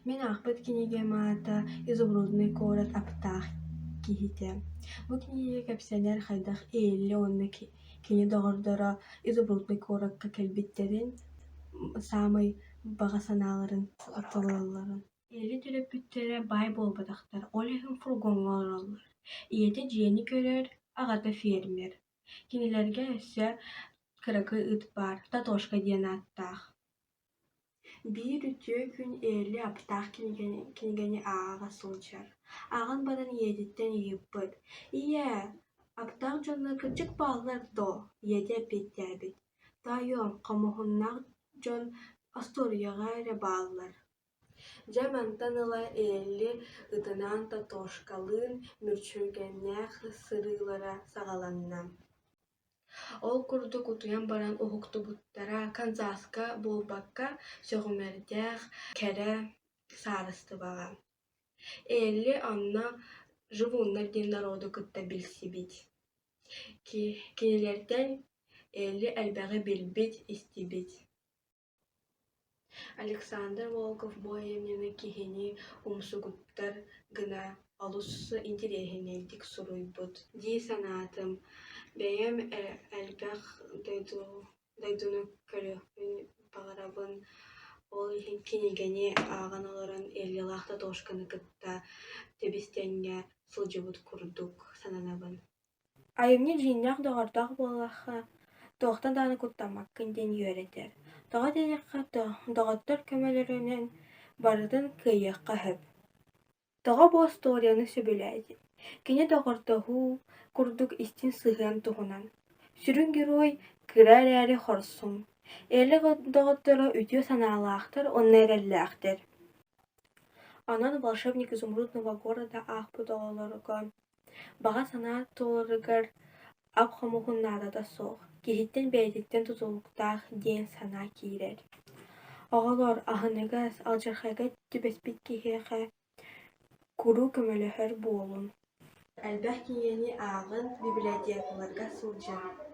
Мин аахпыт кинигэм аата «Изумрудный город аптаах киһитэ». Бу кинигэ кэпсэнэр хайдах Элли уонна кини доҕордоро Изумрудный куоракка кэлбиттэрин, саамай баҕа санааларын толороллорун. Элли төрөппүттэрэ баай буолбатахтар, ол иһин фургоҥҥа олороллор. Ийэтэ дьиэни көрөр, аҕата фермер. Кинилэргэ өссө кыракый ыт баар, Татошка диэн ааттаах. Биир үтүө күн Элли аптаах кинигэни ааҕа сылдьар. Ааҕан баран ийэтиттэн ыйыппыт: «Ийээ, аптаах дьоннор кырдьык бааллар дуо?» Ийэтэ эппиэттээбит: «Тоойуом, хомуһуннаах дьон остуоруйаҕа эрэ бааллар». Дьэ мантан ыла Элли ытынаан Татошкалыын мүччүргэннээх сырыылара саҕаланна. Ол курдук утуйан баран уһуктубуттара Канзаска буолбакка, сөҕүмэрдээх кэрэ саарыстыбаҕа. Элли онно живуннар диэн народу кытта билсибит. Кинилэртэн Элли элбэҕи билбит, истибит. Александр Волков бу айымньыны киһини умсугуттар гына олус интэриэһинэйдик суруйбут дии санаатым. Бэйэм элбэх дойдуну көрүөхпүн баҕарабын, ол иһин кинигэни ааҕан олорон Ильялаах Татошканы кытта тэбис-тэҥҥэ сылдьыбыт курдук сананабын. Айымньы дьиҥнээх доҕордоох буоллахха, туохтан даҕаны куттаммаккын диэн үөрэтэр. Тоҕо диэтэххэ, доҕоттор көмөлөрүнэн барытын кыайыахха сөп. Тоҕо бу остуоруйаны сөбүлээтим? Кини доҕордоһуу курдук истиҥ сыһыан туһунан. Сүрүн герой кыра эрээри хорсун, Элли доҕотторо үтүө санаалаахтар уонна эрэллээхтэр. Онон «Волшебник изумрудного города» аахпыт оҕолорго Баҕа санаа туоларыгар ап-хомуһун наадата суох, киһиттэн бэйэтиттэн тутулуктаах диэн санаа киирэр. Оҕолор аһыныгас, алдьархайга түбэспит киһиэхэ куруук көмөлөһөр буолуҥ. Элбэх кинигэни ааҕын, библиотекаларга сылдьыҥ.